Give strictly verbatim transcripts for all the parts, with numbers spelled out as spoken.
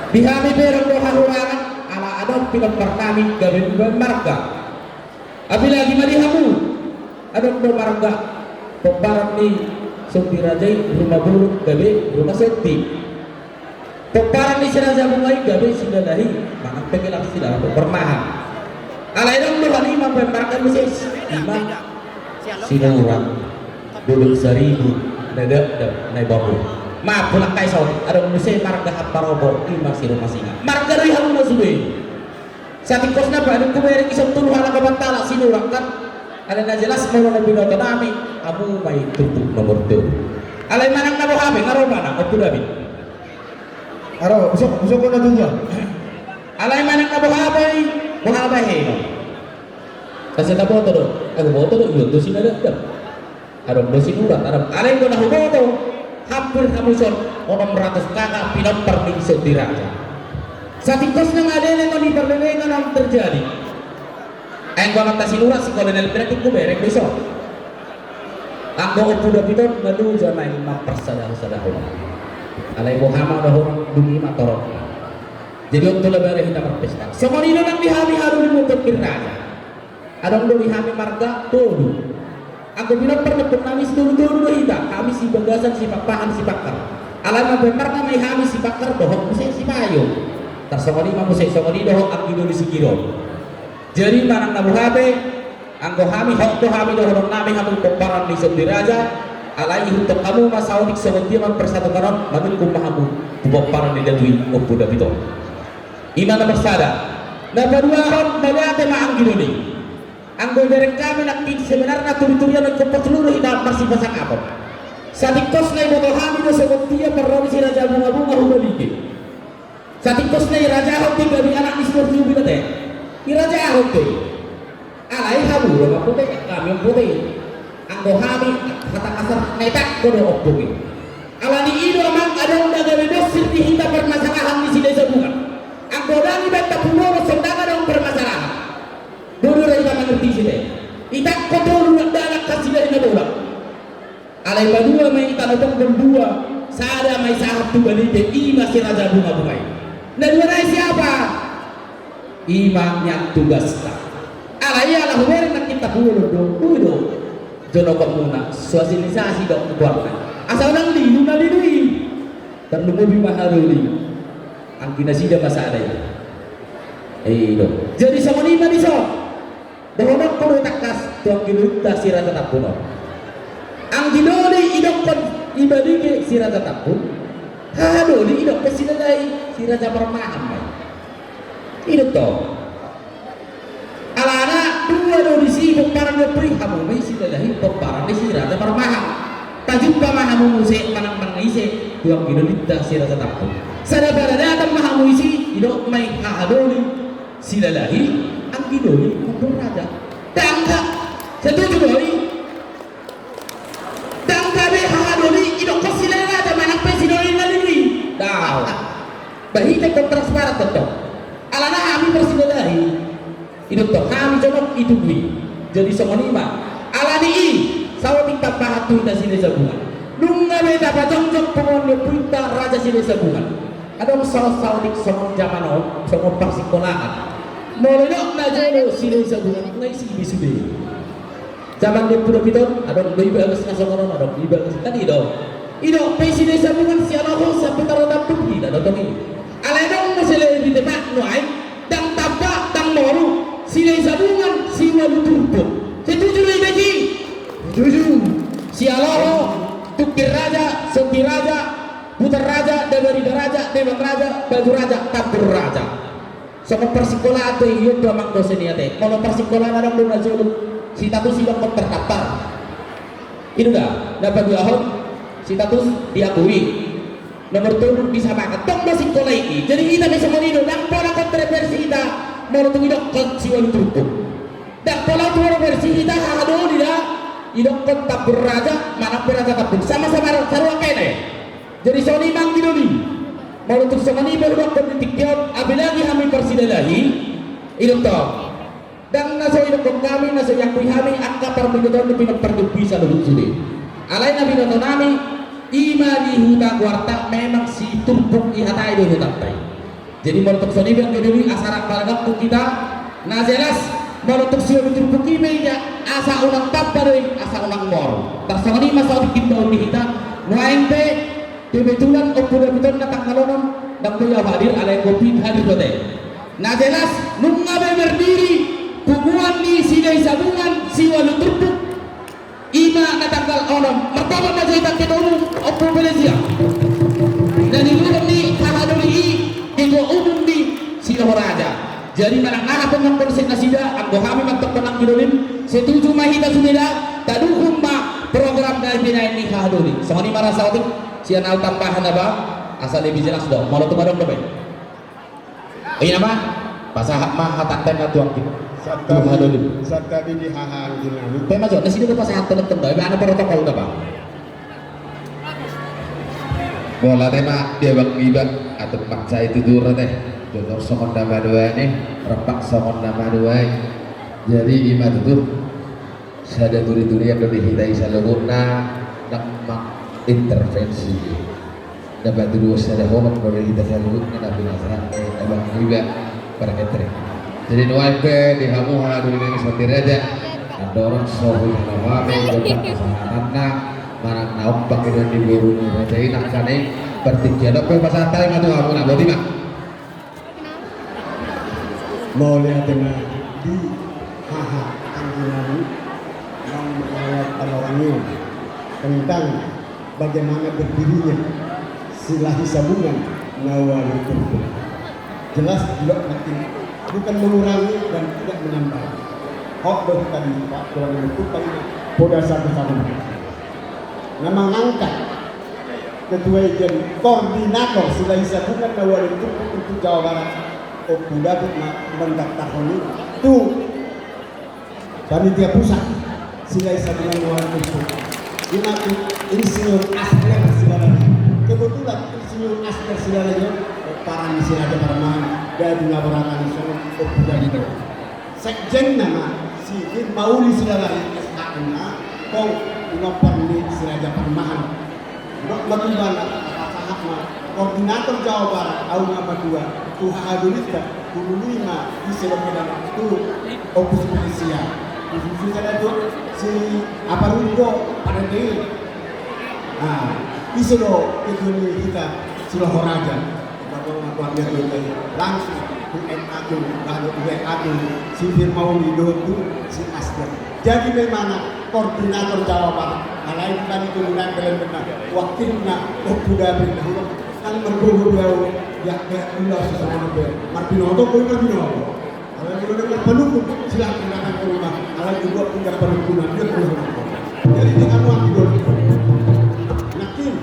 Di hami pe adong do hahurangan, ala adong pinompar nami gabe mambahen marga. Apalagi ma di hamu, adong do marga pomparan ni Sondi Raja i Rumabulung gabe Rumasondi. Pomparan ni si Raja Bunga i gabe Silalahi, manang pe gelar Silalahi Parmahan. Alai adong do hami mambahen marga muse, ima Sinurat, Dolok Saribu, Nadakdak, Naibamu. Maaf, ulang kai son, adong muse marga Hamparombo, ima Sirumasinga. Marga do i hamu na sude. Satingkosna pe adong hubereng i son tolu halak opat halak Sinurat kan. Alai na jelas molo na binoto nami, hamu ma i turpuk nomor tolu. Alai manang na boha pe, nga ro manang, Ompu David. Aro, usok, usok na tujuan. Alai manang na boha pe i, boha pe heno. Asa na boto do, eh, boto do, ion do Sinadakdak. Adong do Sinurat, adong. Alai anggo na huboto, hampir hamu son onom ratus K K pinompar ni Sondi Raja. Satingkosna nga leleng on, i parlelengan on terjadi. Ai anggo amanta Sinurat, si Kolonel Pira pe hubereng do i son. Anggo Ompu David on na loja naeng mamparsadahon-sadahon. Alai boha ma dohonon, dung i ma torop. Jadi on tu labare hita marpesta. Songon i do nang di hami hadulimuna Tongkin Raja. Adong do di hami marga tolu. Anggo pinompar ni ompungnami, tolu-tolu do hita, hami Sibagasan, Sipakpahan, Sipangkar. Alana pe marga ma i hami Sipangkar dohot muse Sipayo. Tarsongon i ma muse songon i dohot anggidoli Sigiro. Jadi manang na boha pe, anggo hami, hot do hami dohononnami hamu pomparan ni Sondi Raja. Alai ihuthon hamu ma saotik songon dia ma parsatongan on, manungkun ma hamu tu pomparan ni datu i, Ompu David on. Ima na parsada. Na paduahon, mauliate ma anggidoli. Anggo ibereng hami nangkin sebenarna turi-turian on, ingkon parjolo do hita marsipasangapon. Satingkosna iboto hami do songon dia parro ni si Raja Bunga-bunga hu Balige. Satingkosna irajahon do i gabe anak ni si Borjubil ate. Irajahon do i. Alai hamu do mamboto i, hami mamboto i. Anggo hami, hata kasar, na itangko do ompung i. Alani i do amang, adong na gabe bosir di hita parmasalahan ni Silahisabungan. Anggo ndang ibaen Tampubolon, so ndang adong parmasalahan. Boru ra hita mangerti site. Itangko tolu na dalan, hasidahi na bolak. Alai padua ma i, tano tonggon dua, sada ma i sahat tu Balige, ima si Raja Bunga-bunga i. Na dua nai siapa? Ima nian tugasta. Alai ala hubereng nangkin Tampubolon do, ui do. Jonokonmuna, sosialisasi do tu keluarga. Asa unang lilu na lilu i. Tarlumobi ma hahadoli. Anggi nasida ma sada i. I do. Jadi songon i ma dison. Dohononku do tangkas tu anggidolinta si Raja Tambun on. Anggidoli idokkon i Balige si Raja Tambun, hahadoli idokkon Silalahi si Raja Parmahan ma i. I do tong. Alana dua do disi pomparan ni ompu i, hamu ma i Silalahi pomparan ni si Raja Parmahan. Tajumpa ma hamu muse manang-manang ise tu anggidolinta si Raja Tambun. Sada paradatan ma hamu disi, didok ma i hahadoli Silalahi, anggidoli Tambun Raja. Ndang, setuju do i? Ndang gabe hahadoli idokkon Silalahi Raja manang pe sidoli na lilu i. Ndang. Bah, hita ingkon transparan tongtong. Alana hami parsilalahi. I do tong, hami jonok i tubu i. Jadi songon i ma. Alani i, saotik tambahan tu hita Silahisabungan. Nunga be tapajongjong punguan ni ompunta Raja Silahisabungan. Adong saotik songon jaman on, songon parsingkolaan. Molo didok najolo Silahisabungan, nga isi be sude. Jaman ni Ompu David on, adong do i bagas na songon on, adong do i bagas tadi do. I do, pe Silahisabungan, Sialoho, sampe Tarotambun, i do tong i. Alai adong muse lae di demak nuaeng, ndang tamba, ndang moru, Silahisabungan, Siwaluturpuk. Setuju do i, Beki? Setuju. Sialoho, Tungkir Raja, Sondi Raja, Butar Raja, Dabarida Raja, Demak Raja, Batu Raja, Tambun Raja. Songon parsingkolaan do i, i do amang dosen i ate. Molo parsingkolaan adong do najolo, sitatus idokkon terdampar. I do da, na paduahon, sitatus diakui. Nomor tolu disamakan. Tong ma singkola i. Jadi hita pe songon i do, ndang pola kontroversi hita molo tung idokkon Siwaluturpuk. Ndang pola kontroversi hita hahadoli da idokkon Tambun Raja, manang pe Raja Tambun. Sama-sama saruan kene. Jadi songon i ma anggidoli. Molo tung songon i pe hudokkon di tingki on, apalagi hami parsilalahi, i do tong. Ndang na so idokkon hami, na so iakui hami angka parbinotoan ni pinompar ni ompu i saluhut sude. Alai na binoto nami, ima di huta goarta memang si Turpuk i, hatai do hutanta i. Jadi molo tung songon i, angka doli, asa rap pala dangkon hita, na jelas molo tung sialuturpuk i pe ia, asa unang tamba do i, asa unang moru. Tarsongon i ma saotik himbaon ni hita. Nuaeng pe kebetulan Ompu David on na tanggal onom ndang boi ahu hadir, alai Ompu David hadir dope. Na jelas nunga be berdiri punguan ni Silahisabungan siualu turpuk. Ima na tanggal onom, martopot ma jo hita ketua umum Ompu Felesia. Na niboan ni hahadoli i ketua umum ni Sidohoraja. Jadi manang aha pe na porsek nasida, anggo hami manang tongtong angka doli, setuju ma hita sude da, tadukung ma program na binaen ni hahadoli. Songon i ma rasa otik, sian ahu tambahan apa, asa lebih jelas do. Molo tung adong dope. Ina ma, pasahat ma hatanta na tuangki. Santabi, hahadoli. Santabi di haha anggi nami. Pe ma jo, nasida do pasahat teman-teman, iba ada protokol da ba. Bola te ma, dia bang iba, atau paksa itu dura te. Jodor songon nama dua ni, repak songon nama dua ni. Jadi ima tutu. Sada turi-turian do di hita i saluhutna, ndang mangintervensi. Dapat dua sada holong do di hita saluhutna, na pinasahat, eh, abang iba, para ketri. Jadi nuaeng pe di hamu hahadoli nami Santiraja, andorang so hurang na hami, jompa pasahatanna, manang na ompak i do di boru ni raja i nangkaning, partingkian on pe pasahat hami ma tu hamu na boti ma. Mauliate ma di haha anggi nami, naung mangalap panorangion tentang bagaimana berdirinya Silahisabungan na ualu turpuk. Jelas, tidak makin, bukan mengurangi dan tidak menambah. Hot do hita di Pak Tuan Guru Tumpang ini, poda satu sama. Na mangangkat ketua i jadi koordinator Silahisabungan na ualu turpuk untuk Jawa Barat, Ompu David ma-, mandaftarhon i tu panitia pusat Silahisabungan na ualu turpuk. Ima tu Insinyur Asler Silalagi. Kebetulan Insinyur Asler Silalagi on, eh, pomparan ni Si Raja Parmahan, jadi laborator ni songon Ompu David. Sekjenna ma si Firmauli Silalagi, S H M na, tong pinompar ni Si Raja Parmahan. Dok ma tu ibana, pasahat ma, koordinator Jawa Barat, ahu ma matua, tu hahadolinta, tu lului ma, ise do pedang, tu Ompu Siperesia. Khususnya sada tu, si Aparundo, pada dei. Nah, ise do, itu ni hita, Sidohoraja. Langsung tu M A tu, lalu tu M A tu, si Firmauli dohot tu si Asler. Jadi memang koordinator Jawa Barat. Alai bukan itu, bukan, benar-benar wakilna Ompu David dahulu. Kan mergogo dia, ya, ya, ulah sesama be. Martinoto, boy Martinoto. Alai kalau dengar pendukung, silahkan datang ke rumah. Alai juga punya perhimpunan, dia punya perhimpunan. Jadi dia kamu ambil dulu. Nakin,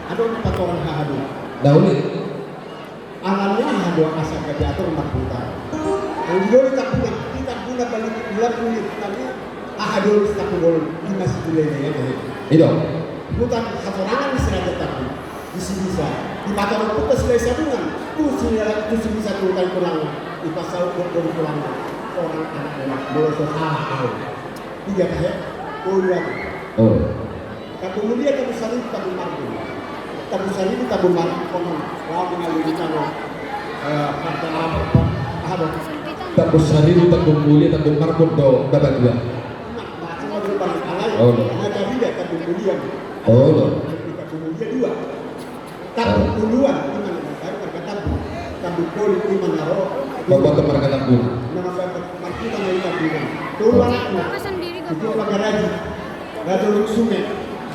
ada empat orang hahadu. Dahulu. Alani aha do asa gabe atur marhutang. Anggo di Tambun, di Tambun na balik bulan bulan tadi, aha do di Tambun, di masih bulan ini, ya, ya. Ido. Hutang hatorangan di Si Raja Tambun. Di Sibisa. Di mata rumput di Silahisabungan. Tu Sila-, tu Sibisa tu hutang kurang. Di pasal dua puluh kurang. Orang anak anak. Boleh so salah tahu. Tiga tahe. Oh, dua. Oh. Tambun Mulia, Tambun Saribu, Tambun Marbun. Tambun Saribu, Tambun Marbun, konon. Wah, mengalir di sana. Eh, partai apa, apa, apa? Tambun Saribu, Tambun Mulia, Tambun Marbun, do, dapat dua. Nah, masih mau di depan, alai. Oh. Nah, tadi dia Tambun Mulia. Oh. Tambun Mulia dua. Tambun Uluan, ima na marga Tambun. Tambun Polip, ima na ro. Bapak tu marga Tambun. Nama bapak marga Tambun. Tolu anakna. Itu marga Raji. Raja Luksunge.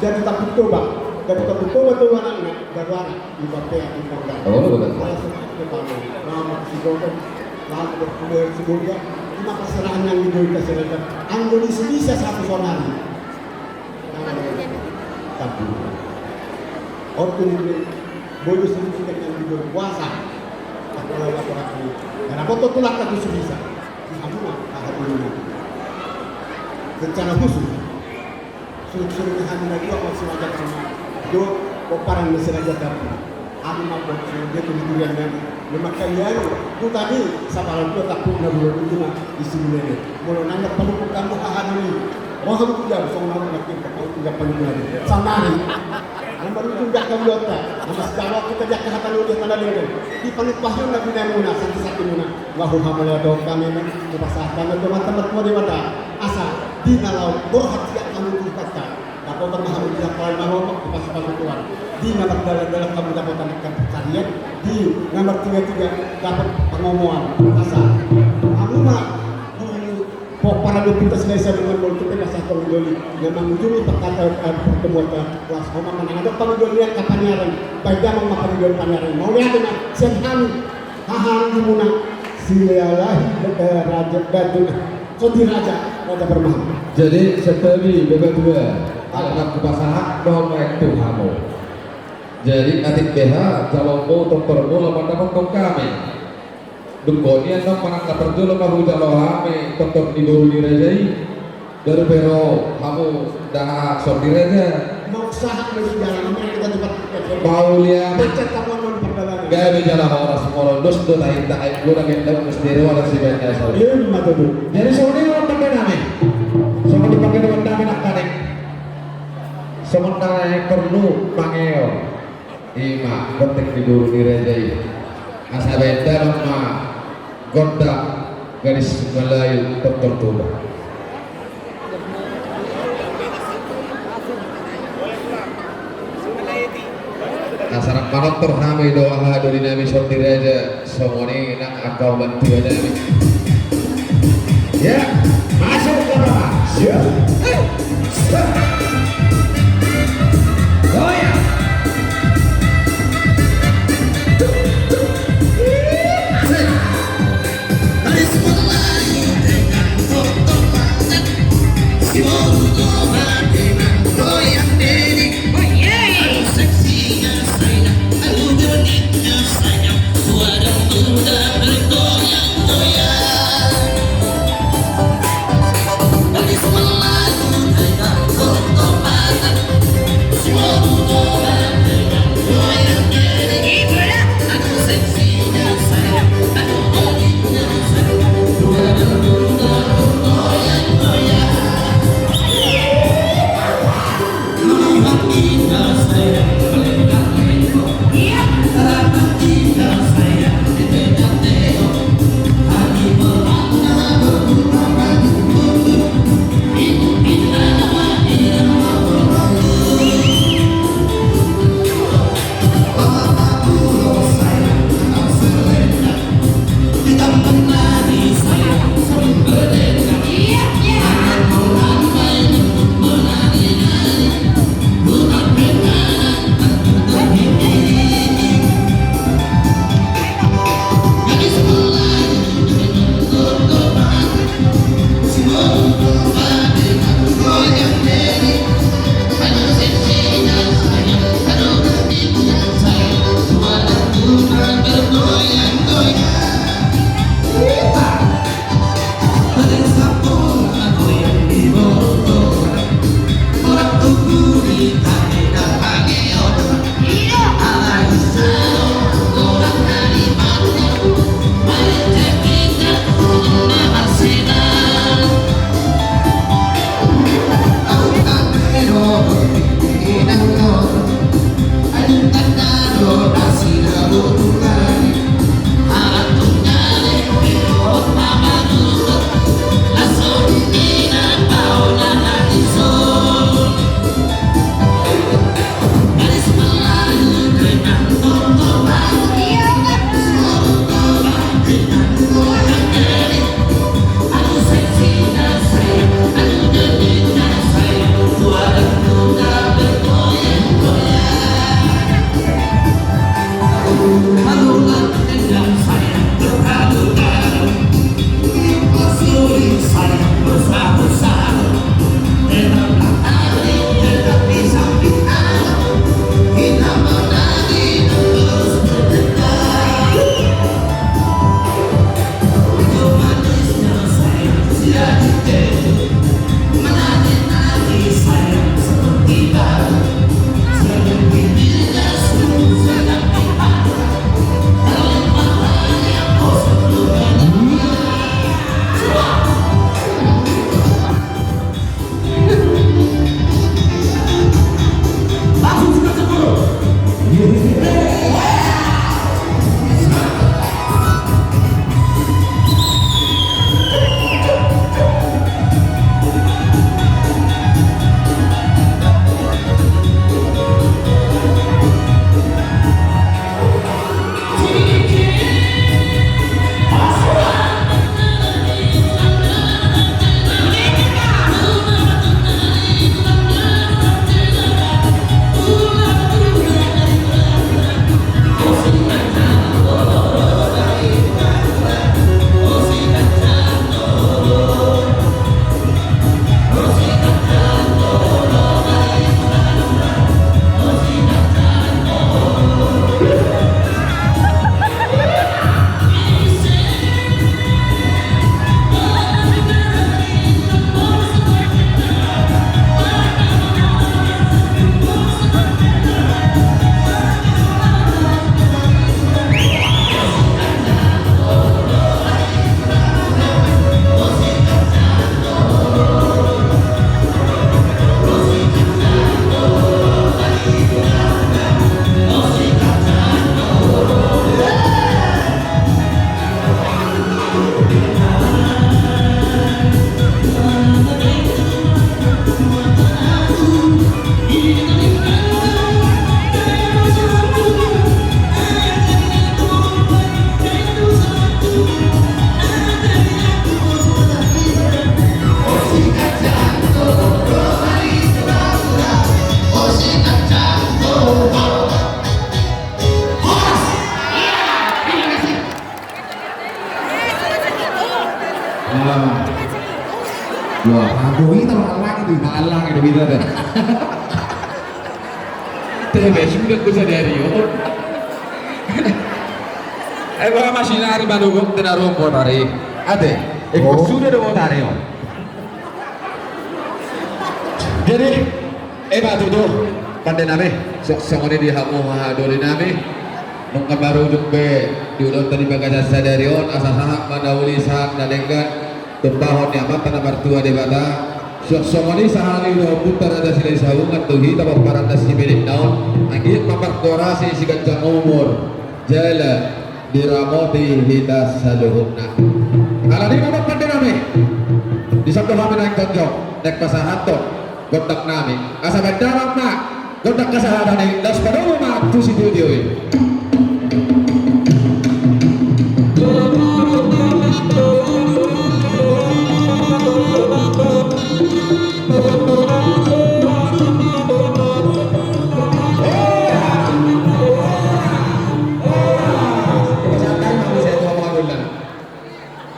Datu Tambun Toba. Datu Tambun Toba tolu anakna. Baru anak. Di Bapea, di Bangka. Oh, betul. Salah satu kepala. Nama si Gogong. Lalu berkumpul si Gogong. Ima parserahan nang di Gogong kasih. Anggo di Sibisa satu sonari. Tambun. Otu ni bolu sendiri dengan judul puasa. Pakai laporan ini. Karena foto tulang tak bisa. Di sana, ah, dulu. Rencana khusus. Suruh-suruh hami na dua, kalau si Raja Tambun. Do, pomparan ni si Raja Tambun. Hami ma buat si dia tu durian nami. Lemak kalian, tu tadi, sabalan dua takut na bulan itu mah, di sini nene. Molo nanya pendukung kamu, haha, dulu. Roh aku tidak, song nang nak kita, kau tidak pendukung lagi. Sanari. Na marujung di angka ulaonta, na masijalo hita di angka hata na uli, hata na denggan. Di panumpahion na binahenmuna, santisantimuna. Laho hamu laho dohot hami, hupasahat hami tu Amanta Martua Debata. Asa di na laho borhat di angka hamu di hutanta, dapotan ma hamu di angka na lomak, dipasupasu Tuhan. Di na mardalandalan hamu, dapotan angka pansarian. Di na martigatiga, dapot pangomoan. Asa hamu ma, hmm, pomparan ni Ompunta Silahisabungan, molo tung pe pasahathon doli na mangujungi pangkata, eh, pertemuanta, laos ho ma manang adong pangidoan ni angka paniaran, baen damang ma pangidoan paniaran. Mauliate ma sian hami, haha anggimuna, Silalahi, eh, Raja Datu, Sondi Raja, Raja Permana. Jadi, santabi, Bapak Tua, ala hupasahat do ma tu hamu. Jadi, atik beha jaloonmu, tortormu, laho mandapothon hami. Dung hami annon manang na parjolo ma hujalo hami tortor ni boru ni raja i. Baru pe ro hamu da Sondi Raja. Mauliate ma sian hami, hita tu partingkian. Mauliate. Macet tamu non perdalanan. Gabe jala horas, molo dos do tahinta, ai guna gendang mesti ruang si benda saudara. Iya, betul. Jadi songon i ma pandanami. Songon i pandanami nangkaning. Songon na perlu pangeon. Ima, gondang ni boru ni raja i. Asa baen damang ma gondang gadis Melayu tortor tuba. Asa rap manortor hami do haha doli nami Sondi Raja. Songon i nang angka oban tua nami. Ya, masuk ke bawah. Siap. Oh ya. Asik. Dari sekolah dengan foto paket. Si boru tua dengan goyang diri. Aduh seksinya saya, aduh genitnya saya, suara muda bergoyang-goyang. Gadis Melayu dengan foto paket, si boru tua dengan goyang diri. Aduh seksinya saya, aduh genitnya saya, suara muda bergoyang-goyang. Alaman. Wah, aku itu menghalangi tuh, menghalangi tuh kita deh. Tebe sudah ku sadari on. Eh, bagaimana masih nari baru kok tidak rumput hari. Ate, eh, sudah dong hari on. Jadi, eh, batu tuh, pande nami, sok songon i di hamu haha doli nami. Nunga marujung be di ulaonta di bagasan sadari on, asa sahat ma na uli sahat na denggan. Tumpahon ni Amanta na martua Debata. Sok songon i sahali do Ompunta Raja Silahisabungan tu hita pomparan na sibelin na on. Anggiat ma marhorasi siganjang umur jala diramoti hita saluhutna. Alani i ma pande nami, di son do hami naeng jongjong, naeng pasahathon gondang nami. Asa baen damang ma gondang hasahatan i, laos padomu ma tu situdio i.